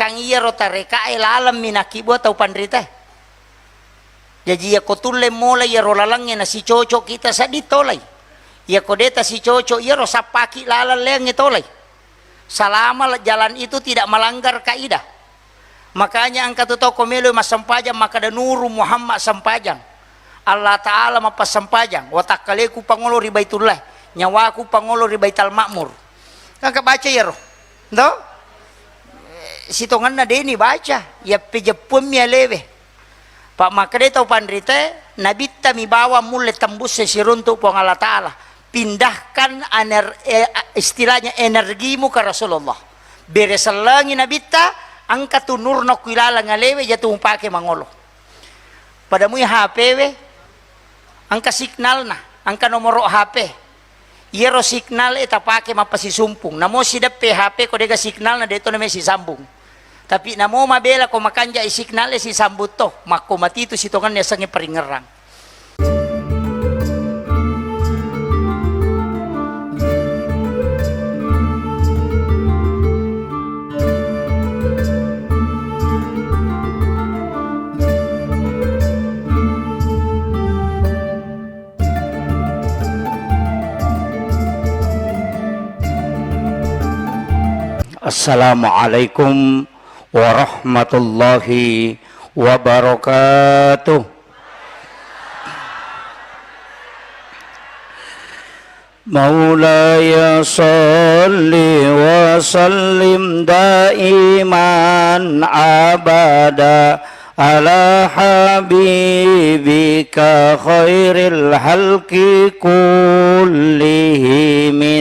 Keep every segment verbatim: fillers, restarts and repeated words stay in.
Kan iyaro tarekae lalemmi nakkibua tau panritae. Jaji, iyako tulle mola iyaro lalengnge nasicocok kita sedding tolai. Iyako de tasicocok, iyaro sappaki laleng leangnge tolai. Selama jalan itu tidak melanggar kaidah. Makanya engka tu tau ko melo massempajang makkeda, "Nuru Muhammad sempajang. Allah Ta'ala mappassempajang. Watakkaleku pangolo ri Baitullah. Nyawaku pangolo ri Baital Ma'mur." Kan ka baca iyaro. Ndo? Eh, sitongenna deni baca. Iya pejeppuammi alewe. Pa makkeda tau panritae, nabitta mi bawang mulle tembusse siruntu Puang Allah Ta'ala. Pindahkan ener-, eh, istilahnya energimu ke Rasulullah. Bere sellengi nabitta, engka tu nurna ku ilaleng alewe jatu mupake mangolo. Pada mui H P we, engka signalna, engka nomoro H P. Iyaro signal e tapake mappasisumpung. Namo sideppe H P ko dega signalna, de to name sisambung. Tapi namo mabela ko makanjai signal e sisambung to, makko matitu sitongenna yasengnge paringngerang. Assalamualaikum warahmatullahi wabarakatuh. مولاي صل وسلم دائما أبدا على حبيبك خير الخلق كلهم.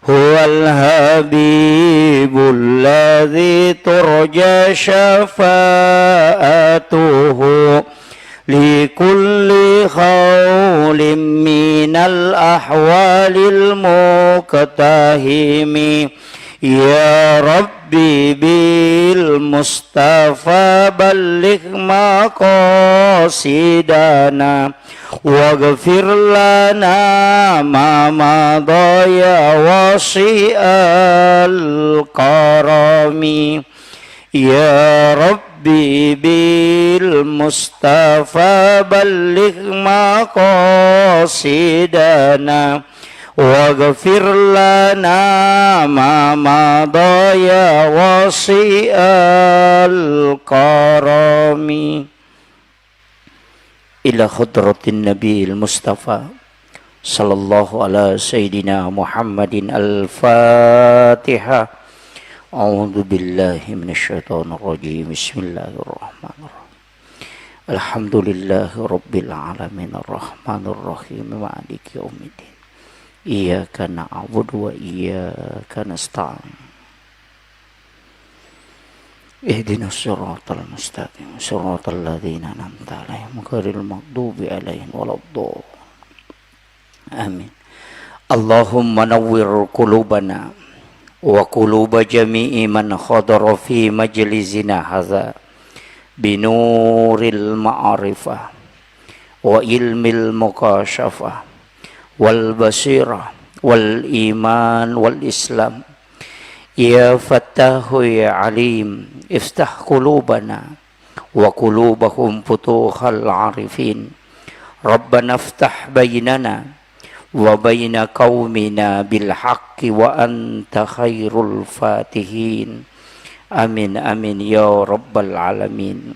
هو الحبيب الذي ترجى شفاعته لكل هول من الأهوال المقتحم. يا رب بالمصطفى بلغ مقاصدنا واغفر لنا ما مضى يا واسع الكرم. يا ربي بالمصطفى بلغ مقاصدنا واغفر لنا ما مضى يا واسع الكرم. إلى حضرة النبي المصطفى صلى الله على سيدنا محمد الفاتحة. أعوذ بالله من الشيطان الرجيم. بسم الله الرحمن الرحيم. الحمد لله رب العالمين الرحمن الرحيم مالك يوم الدين. إياك نعبد وإياك نستعين. اهدنا الصراط المستقيم، صراط الذين أنعمت عليهم، غير المغضوب عليهم ولا الضالين. آمين. اللهم نور قلوبنا وقلوب جميع من حضر في مجلسنا هذا بنور المعرفة وعلم المكاشفة والبصيرة والإيمان والإسلام. يا فتاح يا عليم، افتح قلوبنا وقلوبهم فتوح العارفين. ربنا افتح بيننا وبين قومنا بالحق وأنت خير الفاتحين. آمين، آمين يا رب العالمين.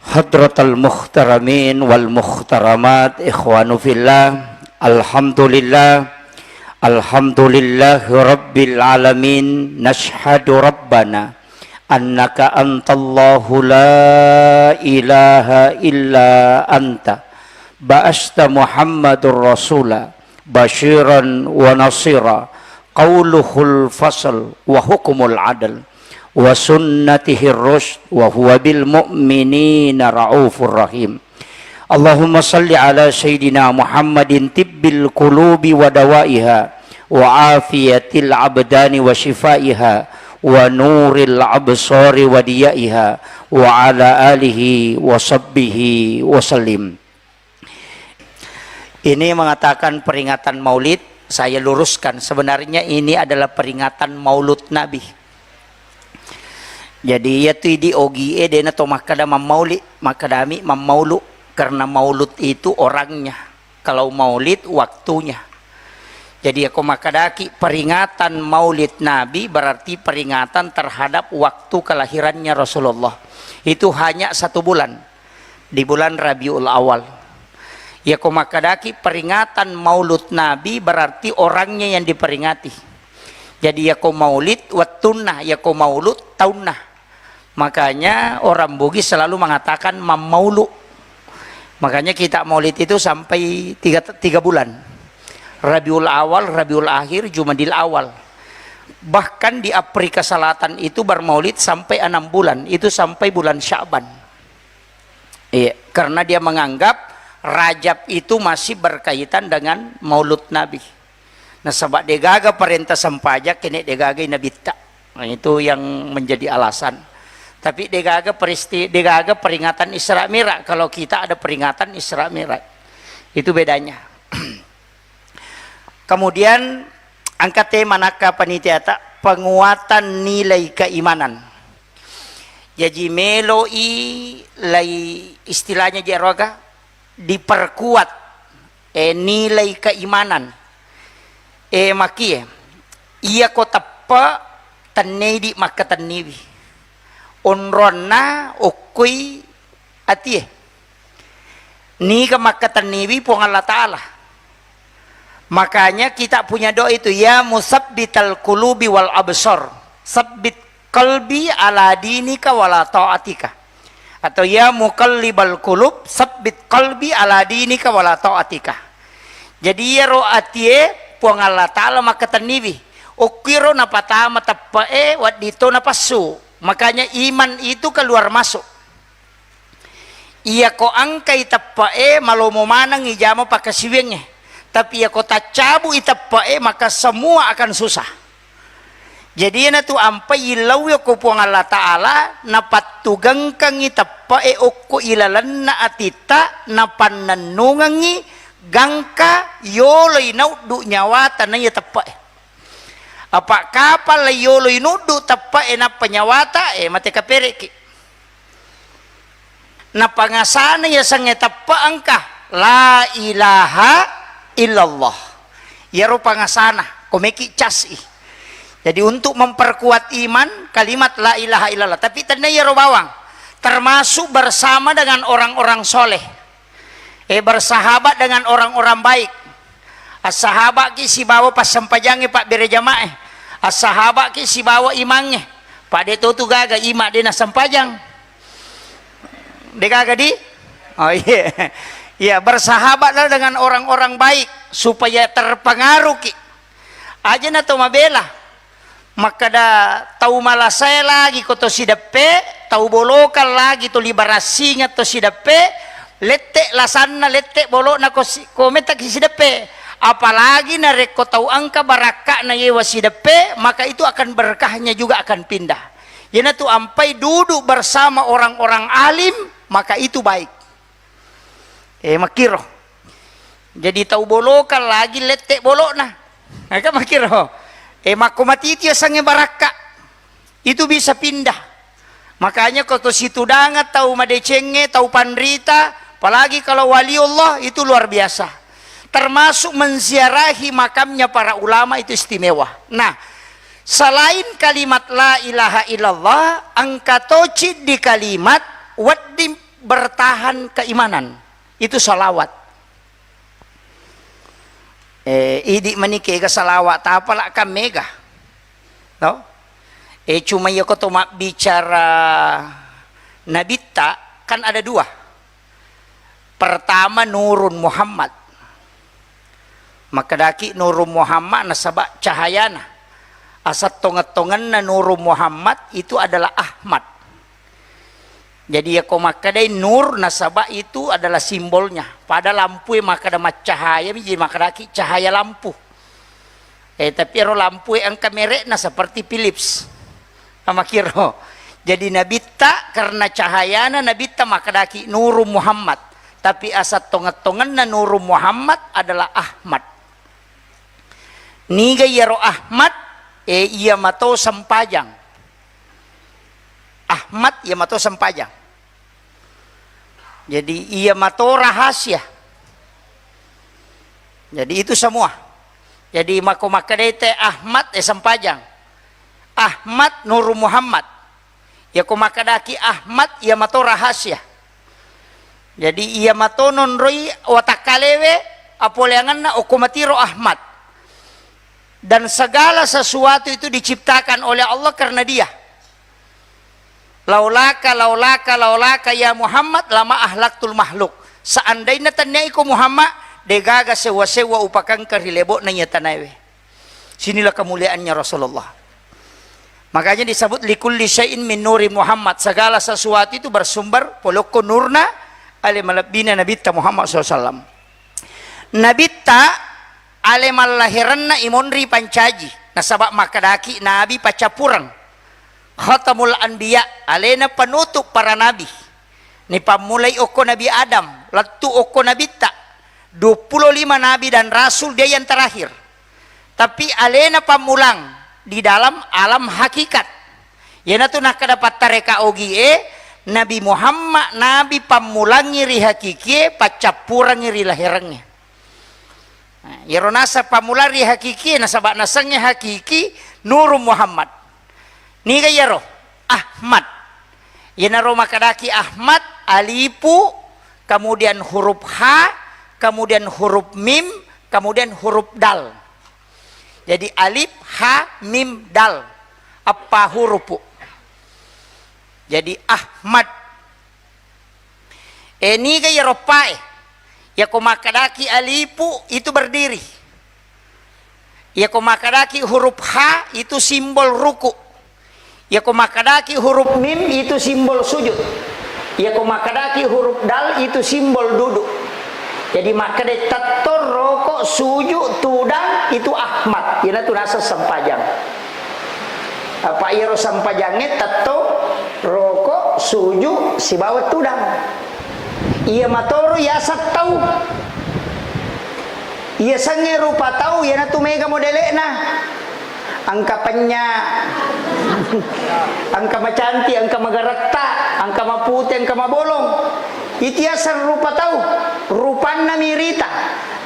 حضرة المحترمين والمحترمات، إخوان في الله، الحمد لله، الحمد لله رب العالمين. نشهد ربنا أنك أنت الله لا إله إلا أنت، بعثت محمد رسولا بشيرا ونصيرا، قوله الفصل وحكمه العدل وسنته الرشد وهو بالمؤمنين رءوف رحيم. اللهم صل على سيدنا محمد طب القلوب ودوائها وعافية الأبدان وشفائها ونور الأبصار وضيائها وعلى آله وصحبه وسلم. Ini mengatakan peringatan Maulid, saya luruskan. Sebenarnya ini adalah peringatan Maulud Nabi. Jadi, iyatu idi ogie dena to makkada mammauli, makkadami mammaulu, karena maulud itu orangnya. Kalau maulid, waktunya. Jadi, yako makkadaki peringatan maulid Nabi, berarti peringatan terhadap waktu kelahirannya Rasulullah. Itu hanya satu bulan, di bulan Rabiul Awal. Yako makkadaki peringatan maulud Nabi, berarti orangnya yang diperingati. Jadi, yako maulid wettunna, yako maulud taunna. Makanya orang Bugis selalu mengatakan mammaulu. Makanya kita maulid itu sampai tiga, tiga bulan. Rabiul Awal, Rabiul Akhir, Jumadil Awal. Bahkan di Afrika Selatan itu bermaulid sampai enam bulan, itu sampai bulan Sya'ban. Iya, karena dia menganggap Rajab itu masih berkaitan dengan maulud Nabi. Nasaba degaga parenta sempajang kene degaga nabitta. Nah, itu yang menjadi alasan. Tapi degaga peristi-, degaga peringatan Isra Mi'raj. Kalau kita ada peringatan Isra Mi'raj. Itu bedanya. Kemudian angka tema nakka panitiata, penguatan nilai keimanan. Jaji meloi lai istilahnya jeroga diperkuat, eh, nilai keimanan. Eh, makie, iya ko teppe tennedi makkatenniwi. Onronna okkoi atie. Niga makkatenniwi Puang Allah Ta'ala. Makanya kita punya doa itu, "Ya musabbital qulubi wal absar, sabbit qalbi ala dinika wala ta'atika." Atau, "Ya muqallibal qulub, sabbit qalbi ala dinika wala ta'atika." Jadi, iyaro atie Puang Allah Ta'ala makkatenniwi. Okkiro napatama teppe'e, wedding to napassu. Makanya iman itu keluar masuk. Iyako engkai teppe'e, malomo manengngi jama pakkasiwiangnge. Tapi iyako taccabu'i teppe'e, maka semua akan susah. Jadi, iyanatu ampai illauwi okko Puang Allah Ta'ala, napattugengkengngi teppe'e okko ilalenna atitta, napannennungengngi gangka yoloi nauddu nyawata naiya teppe'e. Apa kapang la yoloi nuddu teppe'e nappa nyawata, eh, mate kapere'ki. Napangasana yasengnge teppe engka, la ilaha illallah. Iyaro pangasana, ko meki cas'i. Jadi, untuk memperkuat iman, kalimat la ilaha illallah. Tapi tennia iyaro bawang, termasuk bersama dengan orang-orang soleh. Eh, bersahabat dengan orang-orang baik. Assahaba'ki sibawa passempajangnge pabbere jama'e. Assahaba'ki sibawa imangnge. Pade to tu gaga ima de nassempajang. De gaga di? Oh, iya. Iya, bersahabatlah dengan orang-orang baik supaya terpengaruhki. Aja na to mabela. Makkeda tau malasae lagi ko to sideppe, tau bolokang lagi to libarassingeng to sideppe, lette lasanna, lette bolo'na ko si-, ko mettaki sideppe. Apalagi narekko tau engka barakka'na yewa sideppe, maka itu akan berkahnya juga akan pindah. Iyanatu ampai duduk bersama orang-orang alim, maka itu baik. Eh, makkiro. Jadi tau bolokang lagi lette bolo'na. Maka makkiro. Eh, makko matiti asengnge barakka. Itu bisa pindah. Makanya ko to situdangan tau madecengnge, tau panrita, apalagi kalau waliullah, itu luar biasa. Termasuk menziarahi makamnya para ulama itu istimewa. Nah, selain kalimat la ilaha illallah, engka to ciddi kalimat wedding bertahan keimanan. Itu salawat. Eh, idi mani kega salawat, tapala kan mega. No? Eh, cuma iya ko to mabbicara nabitta, kan ada dua. Pertama, Nurun Muhammad. Makkedaki Nurun Muhammad nasaba cahayana. Asal tongeng-tongenna Nurun Muhammad itu adalah Ahmad. Jadi, yako makkedai nur, nasaba itu adalah simbolnya. Pada lampue makkeda maccahaya mi, jadi makkedaki cahaya lampu. Eh, tapi ero lampue engka merekna seperti Philips. Amakiro. Jadi, nabitta karena cahayana nabitta makkedaki Nurun Muhammad. Tapi asal tongeng-tongenna Nurun Muhammad adalah Ahmad. Niga iyaro Ahmad? Eh, iya mato sempajang. Ahmad, iya mato sempajang. Jadi, iya mato rahasia. Jadi, itu semua. Jadi, mako makkedai te Ahmad, eh, sempajang. Ahmad Nuru Muhammad. Yako makkedaki Ahmad, iya mato rahasia. Jadi, iya mato nonroi watakkalewe, apoleangenna okko matiro Ahmad. Dan segala sesuatu itu diciptakan oleh Allah karena Dia. Laulaka, laulaka, laulaka ya Muhammad, lama ahlaktul makhluk. Seandainna tennia iko Muhammad, degaga sewwa-sewwa upakangka ri lebo'na iya tanaewe. Sinilah kemuliaannya Rasulullah. Makanya disebut likulli syai'in min nuri Muhammad. Segala sesuatu itu bersumber polokko nurna ale malebbina Nabitta Muhammad sallallahu alaihi wasallam. Nabitta ale mallahiranna imonri pancaji, nasaba makkedaki nabi paccappureng. Khatamul anbiya, alena penutup para nabi. Nipammulai okko Nabi Adam, lettu okko Nabitta. Dua puluh lima nabi dan rasul, dia yang terakhir. Tapi alena pammulang di dalam alam hakikat. Iyanatu nakkeda pattareka ogie, Nabi Muhammad nabi pammulangngi ri hakikie, paccappurengngi ri lahirengnge. Nah, iyaro naseng pammulang ri hakikie, nasaba nasengnge hakiki Nurun Muhammad. Niga iyaro? Ahmad. Iyanaro makkedaki Ahmad, alifu, kemudian huruf ha, kemudian huruf mim, kemudian huruf dal. Jadi alif, ha, mim, dal. Eppa hurupu. Jadi Ahmad. E, niga iyaro pae? Yako makkedaki alifu, itu berdiri. Yako makkedaki huruf ha, itu simbol ruku. Yako makkedaki huruf mim, itu simbol sujud. Yako makkedaki huruf dal, itu simbol duduk. Jadi makkeda tettong, roko, sujud, tudang, itu Ahmad. Iyanatu naseng sempajang. Apa iyaro sempajangnge tettong, roko, sujud, sibawa tudang. Iya matoro yaseng tau. Iya sengnge rupa tau, iyanatu mega modele'na. Engka penya, engka macanti, engka magaretta, engka mapute, engka mabolong. Itu yaseng rupa tau, rupanna mirita.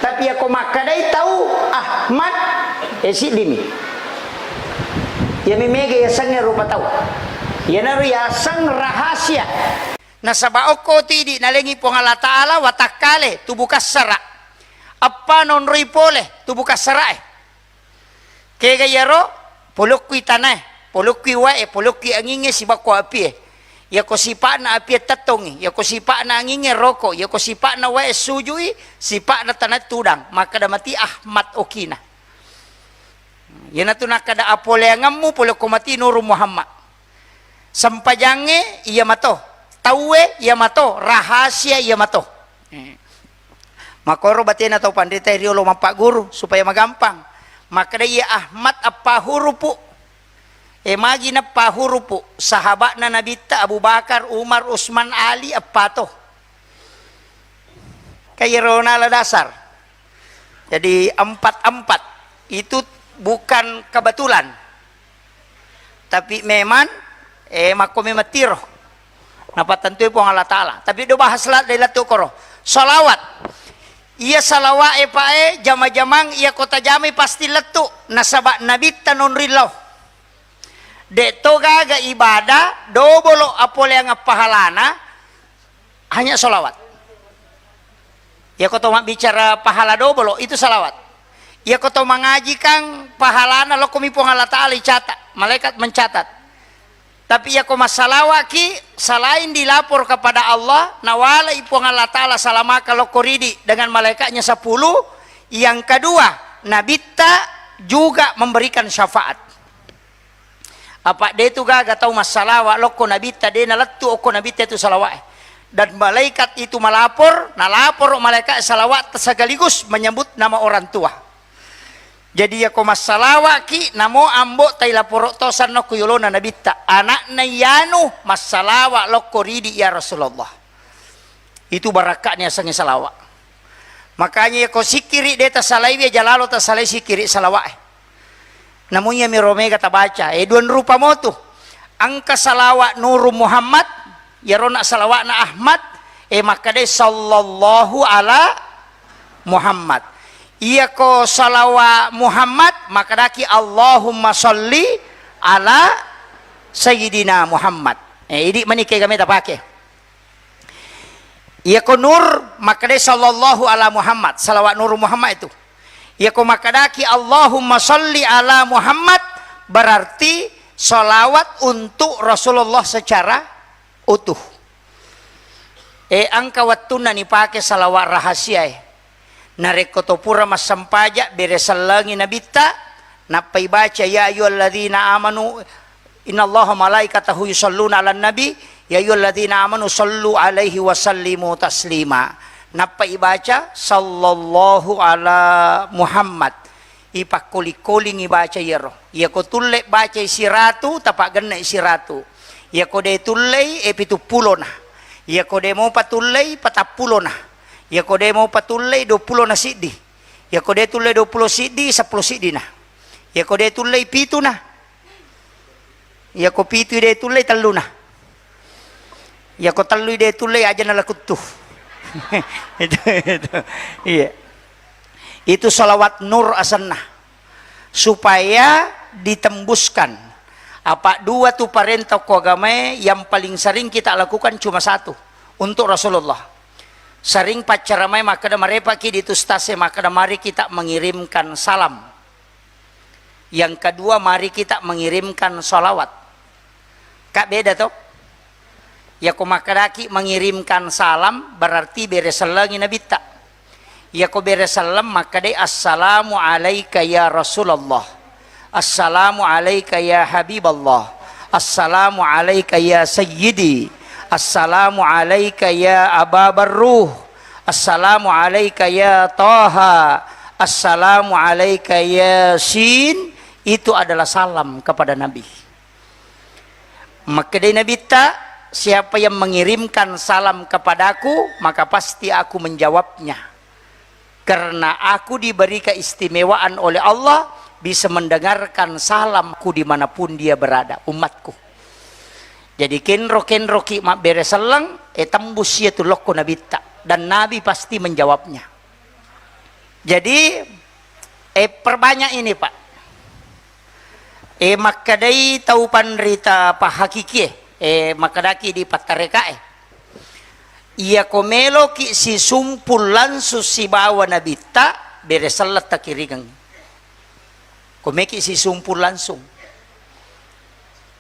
Tapi yako makkedai tau Ahmad, e, siddimi. Iyami mega yasengnge rupa tau. Iyanaro yaseng rahasia. Nasaba okko tu idi nalengi Puang Allah Ta'ala watakkale tubu kassara. Eppa nonroi pole tubu kassarae. Kega iyaro, polokkui tanae, polokkui wae, polokkui angingnge, sibakko apie. Yako sipa'na apie tettongngi, yako sipa'na angingnge roko, yako sipa'na wae sujui, sipa'na tanae tudang. Makkeda mati Ahmad okina. Iyanatu nakkeda apoleangemmu polokko mati Nurun Muhammad. Sempajangnge iya mato, tauwe iya mato, rahasia iya mato. Eh. Makkoro batena tau panrita riolo mappagguru supaya magampang. Makkeda iya Ahmad eppa hurupu. E, magi neppa hurupu? Sahaba'na Nabitta Abu Bakar, Umar, Usman, Ali, eppa to. Kairona la dasar. Jadi empat-empat itu bukan kebetulan. Tapi memang, eh, makko memang tiro. Napattentui Puang Allah Ta'ala. Tapi do bahas la-, dai lettu koro. Salawat. Iya salawat e, Pak, e, jama-jamang iya kota jamai pasti lettu. Nasaba Nabitta nonri lao. De'to gaga ibadah, dobolo apoleang pahalana, hanya salawat. Iyako to mabbicara pahala dobolo, itu salawat. Iyako to mangaji kan pahalana lokkomi Puang Allah Ta'ala icata, malaikat mencatat. Tapi iyako massalawaki, selain dilapor kepada Allah, nawalai Puang Allah Ta'ala salamaka lokko ridi dengan malaikatnya sepuluh. Yang kedua, Nabitta juga memberikan syafaat. Apa de tu gaga tau massalawa lokko Nabitta, de nalettu okko Nabitta itu salawa'e. Dan malaikat itu malapor, nalaporo malaikat salawat sekaligus menyebut nama orang tua. Jadi yako massalawaki, namo ambo tai laporo tosan okko yolona Nabitta. Anakna yanu massalawa lokko ridi ya Rasulullah. Itu barakka'na yasengnge salawa. Makanya yako sikkiri de tasalaiwi, aja lalo tasalai sikkiri salawa'e. Namun iyami ro mega tabaca, eh, duan rupa motu. Engka salawat Nuru Muhammad, iyaro na salawatna Ahmad, e, makkedai sallallahu ala Muhammad. Iyako salawat Muhammad, makkedaki Allahumma sholli ala Sayyidina Muhammad. E, idi mani kegame tapake. Iyako Nur, makkedai sallallahu ala Muhammad, salawat Nuru Muhammad itu. Iyako makkedaki Allahumma sholli ala Muhammad, berarti salawat untuk Rasulullah secara utuh. E, engka wettunna nipake salawat rahasia e. Narekko to pura massempaja, bere sellengi nabitta, nappa ibaca, "Ya ayyuhalladzina amanu, innallaha malaikatahu yusalluna 'alan nabi, ya ayyuhalladzina amanu sallu 'alaihi wa sallimu taslima." Nappa ibaca, "Sallallahu ala Muhammad." Ipakkoli-kolingi baca iyaro. Iyako tulle bacai siratu, tapaggenne'i siratu. Iyako de tullei, e, pituppulona. Iyako de mopa tullei, patappulona. Iyako de mopa tullei, duappulo na siddi. Iyako de tulle duappulo siddi, seppulo siddina. Iyako de tullei, pituna. Iyako pitui de tullei, telluna. Iyako tellui de tullei, ajana lakuttu. Itu, itu. Iya. Itu salawat nur asenna. Supaya ditembuskan. Apa dua tu parenta ko agamae yang paling sering kita lakukan cuma satu, untuk Rasulullah. Sering paccaramae makkeda, marepaki di tu ustaz e makkeda, mari kita mengirimkan salam. Yang kedua, mari kita mengirimkan salawat. Kak, beda to? Iyako makkedaki mengirimkan salam, berarti bere sellengi nabitta. Iyako bere selleng makkedai, "Assalamu alaika ya Rasulullah. Assalamu alaika ya Habiballah. Assalamu alaika ya Sayyidi. Assalamu alaika ya Aba Barruh. Assalamu alaika ya Taha. Assalamu alaika ya Sin." Itu adalah salam kepada Nabi. Makkedai Nabitta, "Siapa yang mengirimkan salam kepadaku, maka pasti aku menjawabnya. Karena aku diberi keistimewaan oleh Allah, bisa mendengarkan salamku dimanapun dia berada, umatku." Jadi, kenro-kenroki mabbere selleng, e, tembus iyatu lokko Nabitta. Dan Nabi pasti menjawabnya. Jadi, e, perbanyak ini, Pak. E, makkedai tau panrita pahakikie, e, makkedaki di pattarekae. Iyako meloki sisumpul langsung sibawa Nabitta, bere selleng takiringeng. Ko meki sisumpul langsung.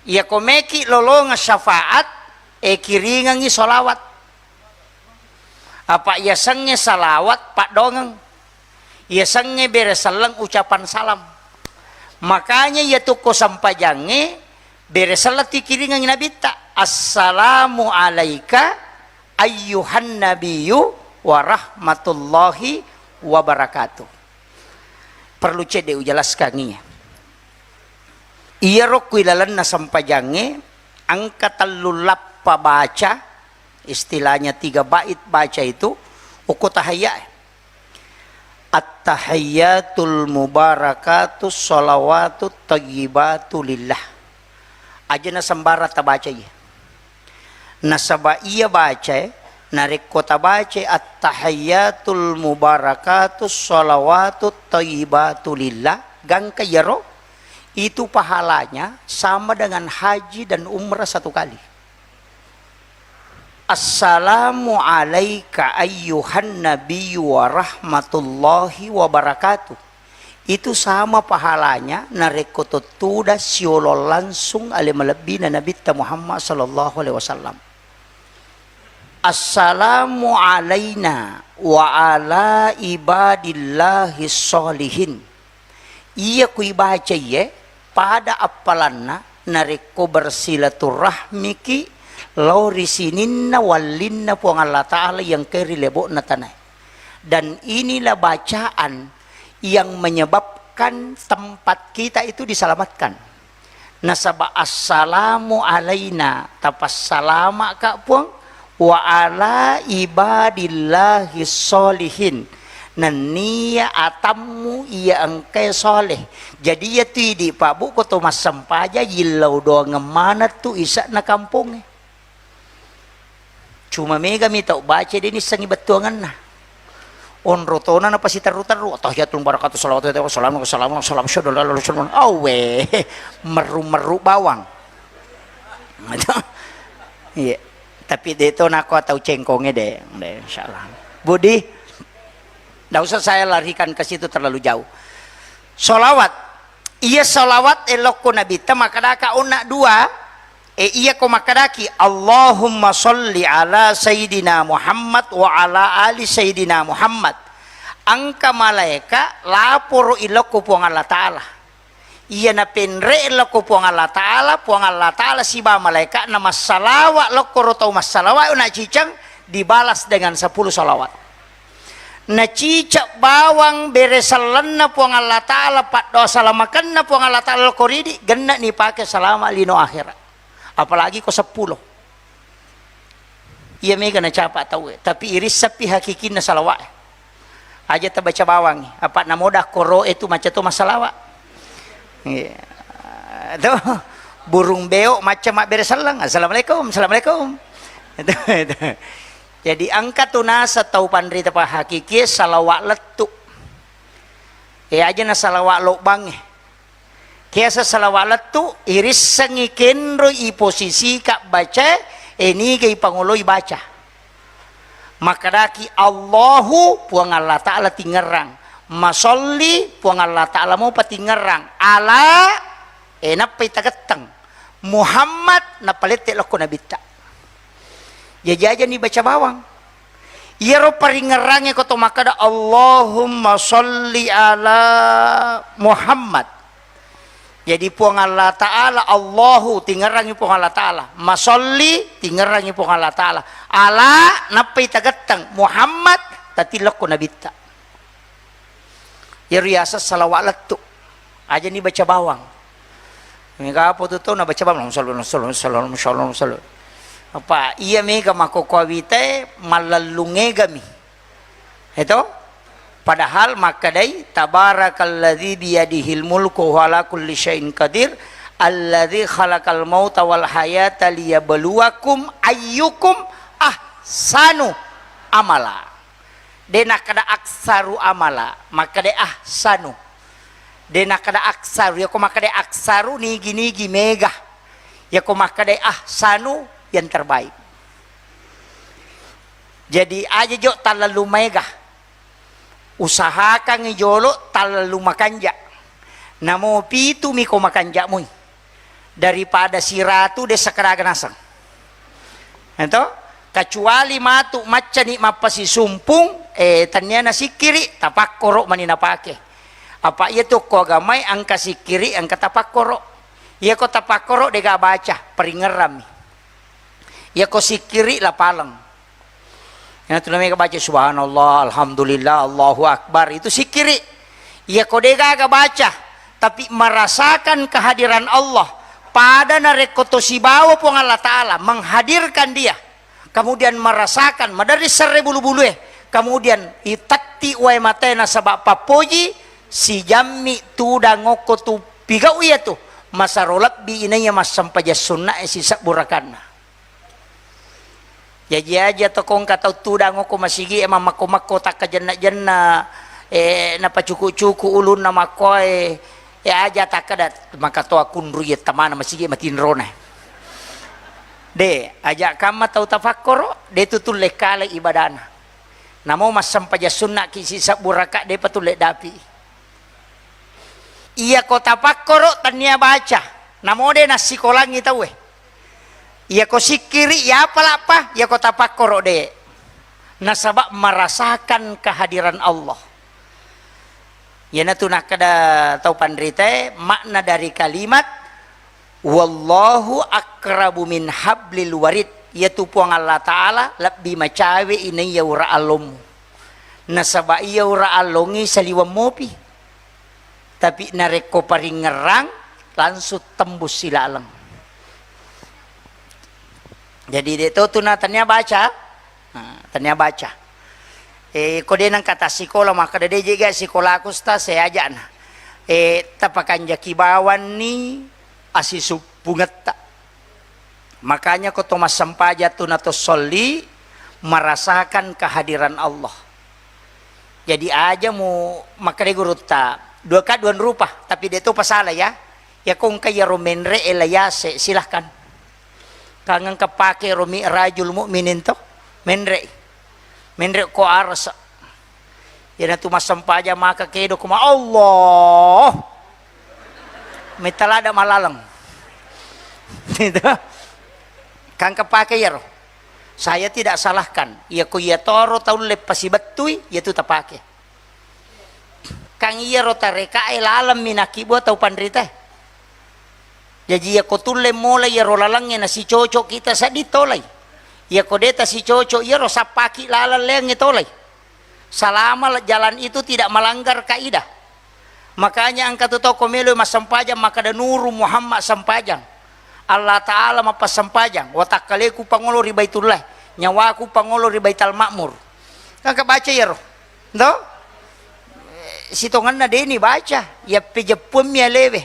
Iyako meki lolongeng syafaat, e, kiringengi sholawat. Apa iyasengnge salawat, paddongeng. Iyasengnge bere selleng, ucapan salam. Makanya iyatukko sempajangnge, bere selleng tikiringengi Nabitta. "Assalamu alaika ayyuhan nabiyyu wa rahmatullahi wa barakatuh." Perlu cedde ujelaskangngi. Iyaro ku ilalenna sempajangnge, engka tellu lappa baca, istilahnya tiga bait baca itu, okko tahiyya e. "Attahiyyatul mubarakatus shalawatut thayyibatu lillah." Ajana sembarang tabaca iya. Nasaba iya bacae, narekko tabacae, "Attahiyyatul mubarakatus shalawatut thayyibatu lillah," gangka iyaro, itu pahalanya sama dengan haji dan umrah satu kali. "Assalamu alaika ayyuhan nabiyyu wa rahmatullahi wa barakatuh." Itu sama pahalanya narekko to tudang siolong langsung ale malebbina Nabitta Muhammad sallallahu alaihi wasallam. "Assalamu alaina wa ala ibadillahi sholihin." Iya ku ibaca iye, pada appalanna narekko bersilaturahmiki lao ri sininna wallinna Puang Allah Ta'ala yang ke ri lebo'na tanae. Dan inilah bacaan yang menyebabkan tempat kita itu diselamatkan. Nasaba, "Assalamu alaina," tapassalama'ka Puang, "wa ala ibadillahi sholihin," Nenniya atammu iya engkae soleh. Jadi iya tu idi, Pak, Bu, ko to massempajang, yillau doangeng maneng tu ise'na kampongnge. Cuma mega mi tau baca de nissengi bettuangenna. Onro tona napasiterru-terru, "Tahiyatul barakatuh, salawatu, salamu, salamu, salamu, syahadu la ilaha illallah, syahadu anna-," Awe, merru-merru bawang. Iya. Tapi de to nako tau cengkonge de, de, insyaallah. Budi, ndak usah saya larikan ke situ terlalu jauh. Salawat. Iya salawat elokko Nabitta makkadaka onna dua, e, iya ko makkadaki, "Allahumma sholli ala Sayyidina Muhammad wa ala ali Sayyidina Muhammad." Engka malaeka laporo ilokko Puang Allah Ta'ala. Iya napenre lokko Puang Allah Ta'ala, Puang Allah Ta'ala siba malaeka'na massalawa lokko ro tau massalawa na ciceng, dibalas dengan sepuluh salawat. Nacicek bawang bere sellenna Puang Allah Ta'ala, paddoa salamakenna Puang Allah Ta'ala lokko ridi, genne nipake salama lino akhirat. Apalagi ko seppulo. Iya mega nacapa tauwe, tapi irissappi hakikinna salawa'e. Aja tabaca bawangi, apa namoda koro'e tu macca to massalawa. Iya. Tuh, burung beo macca mabbere selleng, "Assalamualaikum, assalamualaikum." Itu, itu. Jadi engka tu nasa tau panrita pa hakikie salawa lettu. E aja na salawa lobbangnge. Kiasa salawa lettu, irissengngi kenroi iposisika bacae, e niga ipangoloi baca. Makkadaki, "Allahu, Puang Allah Ta'ala tingerrang. Masolli, Puang Allah Ta'ala mopa tingerrang. Ala," e nappai tagetteng. "Muhammad," nappa lette lokko nabitta. Jaji ajani baca bawang. Iyaro paringerrangnge ko to makkeda, "Allahumma sholli ala Muhammad." Jadi Puang Allah Ta'ala, Allahu, tingerrangi Puang Allah Ta'ala. Masolli, tingerrangi Puang Allah Ta'ala. Ala, nappai tagetteng, Muhammad, tatillokko nabitta. Iyaro yaseng salawa lettu. Ajani baca bawang. Mega apa tu tau nabaca bawang, sallallahu, sallallahu, sallallahu, sallallahu, sallallahu. Apa iya mega makkokkoe witae mallellung egami. Eto? Padahal makkadai, "Tabarakalladzi biyadihil mulku wa huwa ala kulli syai'in qadir, alladzi khalaqal mauta wal hayata liyabluwakum ayyukum ahsanu amala." De nakkeda aksaru amala, makkeda ahsanu. De nakkeda aksaru, yako makkeda aksaru nigi-nigi mega. Yako makkeda ahsanu yang terbaik. Jadi aja jo tallallu maega. Usahakangngi jolo tallallu makanja. Namo pitu miko makanja mui. Daripada siratu de sakaraga naseng. Ento? Kecuali matu maccani mappasisumpung, eh, tannia nasikkiri, tapakkoro mani napake. Apa iya tu ko agamai engka sikkiri, engka tapakkoro. Iya ko tapakkoro dega baca, paringerrami. Iya ko sikkiri lapaleng. Iyanatu namega baca subhanallah, alhamdulillah, Allahu akbar, itu sikkiri. Iya ko degaga baca, tapi merasakan kehadiran Allah, pada narekko to sibawa Puang Allah Ta'ala menghadirkan dia, kemudian merasakan maderri serre bulu-bulue, kemudian itatti wae matae nasaba pappoji, sijammi tudang okko tu pigau iya tu, masaro lebbi inaiya massempajang sunnae sisebbu rakanna. Jaji aja to ko engka tau tudang okko masigi e mammakko-makko takkajenna-jenna, eh, napacuku-cuku ulunna makkoe, eh, aja takkeda maka to akunru iya tamana masigi matinrona. De, aja kamma tau tafakkoro, de tu tulle kale ibadana. Namo massempajang sunnaki sisebbu raka, de pa tulle dapi. Iya ko tapakkoro tannia baca, namo de nassikolangi tauwe. Iya ko sikkiri, iya palappa, iya ko tapakkoro de. Nasaba merasakan kehadiran Allah. Iyanatu nakkeda tau panritae, makna dari kalimat, "Wallahu aqrabu min hablil warid." Iyatu Puang Allah Ta'ala lebbi macawe inaiya ura allommu. Nasaba iya ura allongngi saliweng mopi. Tapi narekko paringerrang, langsung tembus silaleng. Jadi, de to tu na tania baca, nah, tania baca. Eh, ko de nengka tassikola, makkeda, "De je ga sikolaku, Ustaz, saya aja'na." Eh, tapakanjaki bawanni asisuppungetta. Makanya ko to massempajang tu na to solli, merasakan kehadiran Allah. Jadi aja mu makkeda gurutta, dua ka dua rupa, tapi de to pasala ya. Ya ko engka iyaro menre e la yase, silahkan. Kangengka pake ro Mi'rajul Mukminin to, menre. Menre ko arasa. Iyanatu massempajang maka kedo kuma Allah. Metalada malaleng. Itu. Kangka pake iyaro. Saya tidak salahkan. Iya ko iya toro taulle pasibettui, iya tu tapake. Kang iyaro tarekae laleng minakibua tau panritae. Jaji iya ko tulle mola iyaro lalengnge nasicoco kita seddi tolai. Iya ko de tasicoco iyaro sappaki laleng leangnge tolai. Selama jalan itu tidak melanggar kaidah. Makanya engka tu tau ko melo massempajang makkeda Nuru Muhammad sempajang. Allah Ta'ala mappassempajang. Watakkaleku pangolo ri Baitullah. Nyawaku pangolo ri Baital Ma'mur. Engka baca iyaro. Ndo? Sitongenna deni baca. Iya pejeppuammi alewe.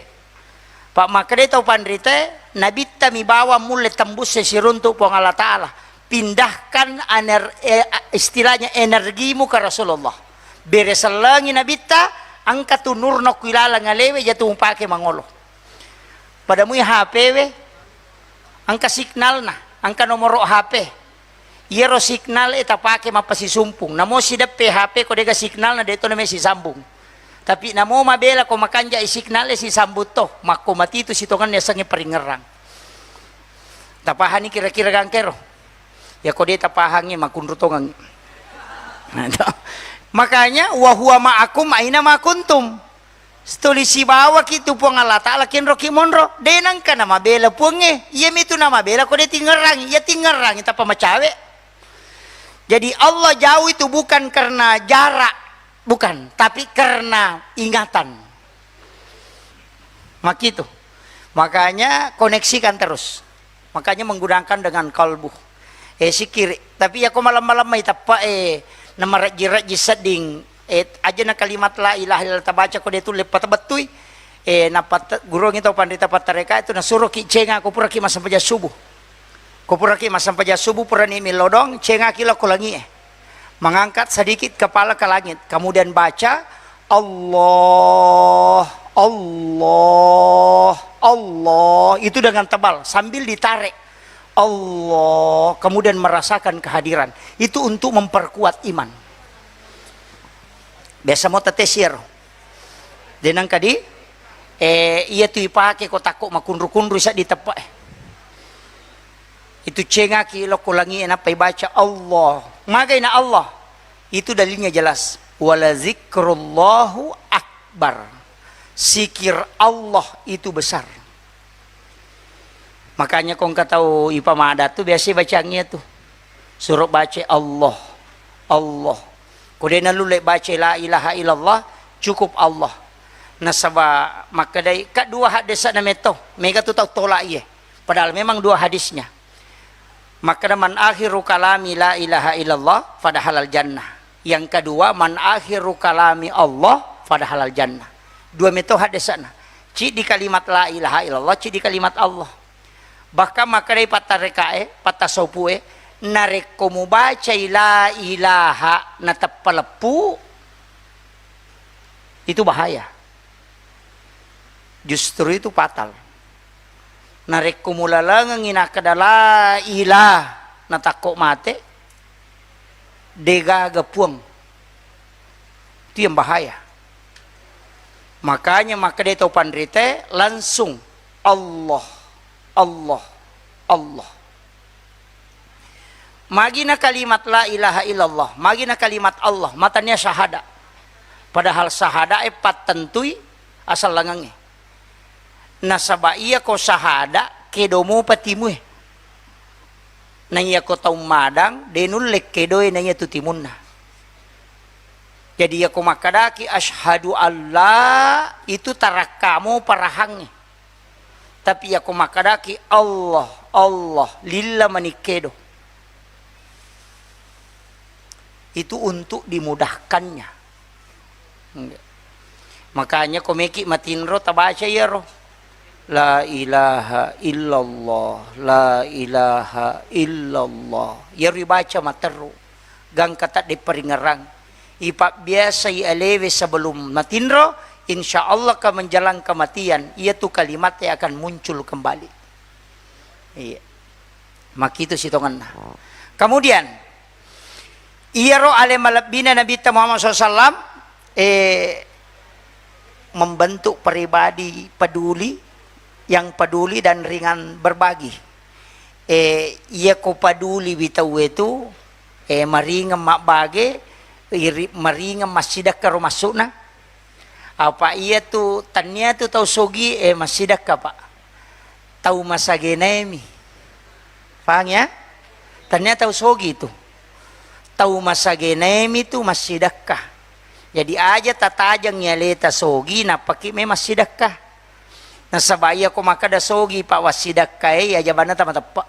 Pak makkedai tau panrite, nabitta mi bawang mulle tembus siruntuk Puang Allah Ta'ala. Pindahkan ener-, eh, istilahnya energimu ke Rasulullah. Bere sellengi nabitta, engka tu nurna ku ilaleng alewe, jatu mupake mangolo. Pada mui H P we, engka signalna, engka nomoro H P. Iyaro signal e tapake mappasisumpung. Namo sideppe H P ko dega signalna, de to name sisambung. Tapi namo mabela ko makanja i signal e sisambung to, makko matitu sitongenna yasengnge paringngerang. Tapahani kira-kira gangkero? Ya ko de tapahangi makunru tongengi. Nah, to. Makanya, "Wa huwa ma'akum aina ma kuntum." Tuli sibawaki tu Puang Allah Ta'ala kenroki monro. De nengka namabela Puangnge. Iyamitu namabela ko de tingngerangi. Iya tingngerangi tappa macawe. Jadi Allah jauh itu bukan karena jarak, bukan, tapi karena ingatan. Makitu. Makanya koneksikan terus. Makanya menggunakan dengan kalbu. Eh, sikiri. Tapi ya ko malam-malam mai teppa, eh, namarejji-rejji sedding, eh, aja na kalimat la ilaha illallah tabaca ko de tulle patebettui. Eh, nappa te-, gurongi tau panrita pattareka itu nasuroki cenga ko puraki massempajang subuh. Ko puraki massempajang subuh, purani millodong, cengaki lao ko langi e. Mengangkat sedikit kepala ke langit, kemudian baca, "Allah, Allah, Allah." Itu dengan tebal, sambil ditarik. Allah, kemudian merasakan kehadiran. Itu untuk memperkuat iman. Biasa mo tetesir. De nengka di, eh, iya tu ipake ko takko makunru-kunru seddi teppa e. Itu cengaki lokko langi e nappa ibaca Allah. Magai na Allah? Itu dalilnya jelas. "Wala zikrullahu akbar." Sikir Allah itu besar. Makanya ko engka tau ipamada tu biasa bacangi tu. Suro baca Allah, Allah. Ko de nalulle baca la ilaha illallah, cukup Allah. Nasaba makkedai, ka dua haddesana metto, mega tu tau tola iye. Padahal memang dua hadisnya. Makkeda, "Man akhiru kalami la ilaha illallah, fadahalal jannah." Yang kedua, "Man akhiru kalami Allah, fadahalal jannah." Dua metto haddesana. Ciddi kalimat la ilaha illallah, ciddi kalimat Allah. Bahkan makkedai pattarekae, pattasopu'e, narekko mubacai la ilaha nateppa leppu, itu bahaya. Justru itu fatal. Narekko mulalengengngi nakkeda la ilaha natakko mate, degaga puang. Itu yang bahaya. Makanya makkeda tau panrite langsung Allah, Allah, Allah. Magina kalimat la ilaha illallah, magina kalimat Allah, matannia syahada. Padahal syahada e pattentui asallangengnge. Nasaba iya ko syahada kedo mopa timue. Na iya ko tau madang, de nulle kedoe na iya tu timunna. Jadi, iya ko makkedaki, "Asyhadu alla," itu tarakka mopa rahangnge. Tapi, iya ko makkedaki, "Allah, Allah," lilla mani kedo. Itu untuk dimudahkannya. Makanya ko meki matinro tabaca iyaro. La ilaha illallah, la ilaha illallah. Iyaro ibaca materru. Gangka tadde paringerang. Ipabbiasai alewe sebelum matinro, insya Allah ka menjelang kematian, iyatu kalimatnya akan muncul kembali. Iya. Makitu sitongenna. Kemudian, iyaro ale malebbina Nabitta Muhammad sallallahu alaihi wasallam, eh, membentuk pribadi peduli, yang peduli dan ringan berbagi. Eh, iya ko peduli wi tauwe tu, eh, maringeng mabbage, iri-, maringeng massidekka ro massuna. Apa iya tu, tania tu tau sogi, eh, massidekka, Pak. Tau masagenaemi. Pahang ya? Tania tau sogi tu. Tau masagenaemi tu massidekka. Jadi aja tatajeng aleta sogi, nappaki me massidekka. Nasaba iya ko makkeda sogi, Pak, wassidekka e, iya jabanna tamateppe.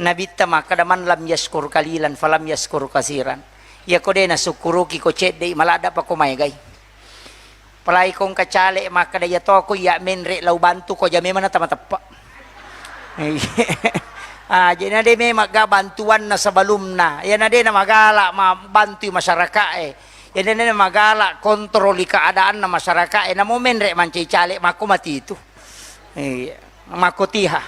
Nabitta makkeda, "Man lam yaskur kalilan, falam yaskur kasiran." Iya ko de nasukkuruki ko cedde, maladda pa ko maegai. Apalagi ko engka caleg makkeda, "Iya to ko iya menre lao bantu ko ja memang na tamateppe." Ah, jadi na de memang ga bantuanna sebelumna. Iya na de na magala ma-, bantui masyarakat e. Iya na de na magala kontroli keadaanna masyarakat e. Namo menre mancai caleg mako mati itu. Iya, mako tiha.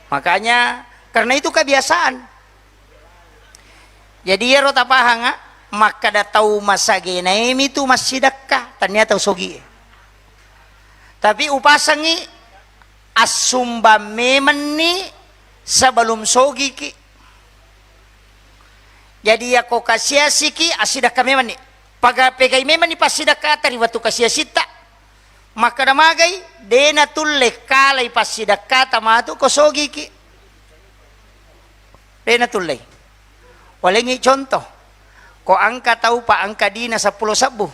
Makanya karena itu kebiasaan. Jadi iyaro tapahanga, makkeda tau masagenaemi tu massidekka, tania tau sogi. Tapi upasengi assumbang memenni sebelum sogiki. Jadi yako kasiasiki, assidekka memenni. Paga-, pegai memenni passidekkata ri wettu kasiasitta. Makkeda magai, de natulle kalai passidekkata matu ko sogiki. De natullei. Walengngi contoh. Ko engka tau pa engka dina seppulo sebbu.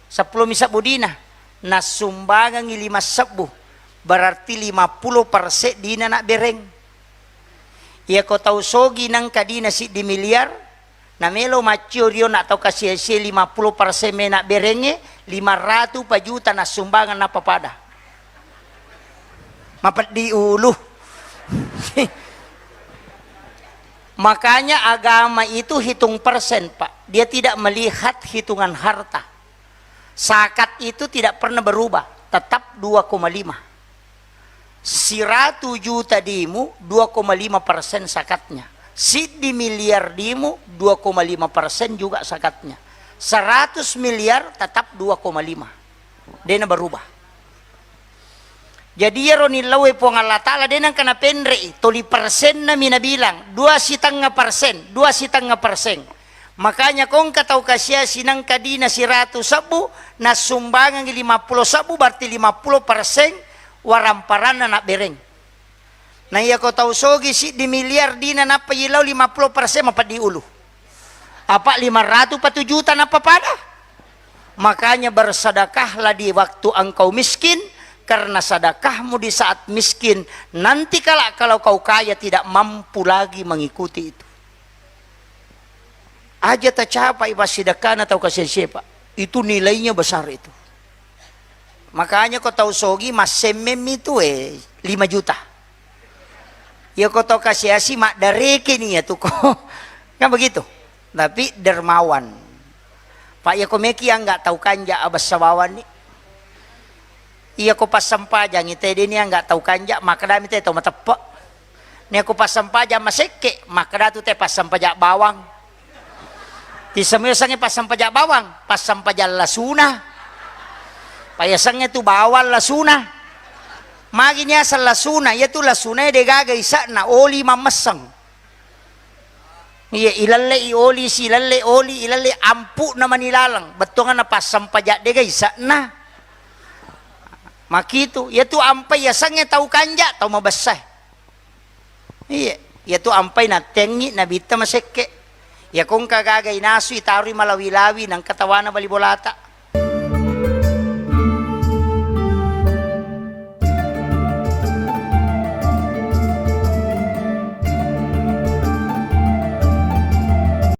Seppulo mi sebbu dina. Nassumbangengngi lima sebbu. Berarti lima puluh persen dina nabbereng. Iya ko tau sogi nengka dina siddi miliar, namelo maccio rio na tau kasiasie lima puluh persen mena berengnge, lima ratu pa juta nassumbangeng nappa pada. Mapeddi ulu. Makanya agama itu hitung persen, Pak. Dia tidak melihat hitungan harta. Zakat itu tidak pernah berubah, tetap dua koma lima. Siratu juta dimu, dua koma lima persen zakatnya. Siddi miliar dimu, dua koma lima persen juga zakatnya. Seratus miliar tetap dua koma lima. Dena berubah. Jadi iyaro nillau e Puang Allah Ta'ala de nengka napenre'i, toli persenna mi nabilang, dua sitengnga persen, dua sitengnga persen. Makanya ko engka tau kasiasi nengka dina siratu sebbu, nassumbangengngi lima puluh sebbu, berarti lima puluh persen waramparanna nabbereng. Na iya ko tau sogi siddi miliar dina nappa yilau lima puluh persen mapeddi ulu. Apa lima ratu pa tu juta nappa pada? Makanya bersedekahlah di waktu engkau miskin, karena sedekahmu di saat miskin, nanti kala kalau kau kaya tidak mampu lagi mengikuti itu. Aja tacapai passidekkana tau kasiasie, Pak. Itu nilainya besar itu. Makanya ko tau sogi massemmemmi tu, eh, lima juta. Iya ko tau kasiasi maddareke ni ya tu ko. Kan begitu. Tapi dermawan. Pak, iya ko meki angga tau kanja abessa bawanni. Iya ko passempajangi te deni angga tau kanja, makkedami te tau mateppe. Nia ko passempajang masekke, makkedatu te passempajang bawang. Tisemmi yasengnge passempajang bawang, passempajang lasuna. Payasengnge tu bawang lasuna. Magi niaseng lasuna, iya tu lasunae degaga isa'na, oli mammesseng. Iya, ilellei oli, silelle oli, ilelle ampu'na mani laleng. Bettuanganna passempajang dega isa'na. Makitu, iya tu ampai yasengnge tau kanja, tau mabessae. Iya, iya tu ampai nattengngi nabitta masekke. Iya ko engka gaga inasui taroi malawi-lawi nengka tawana bali bolata.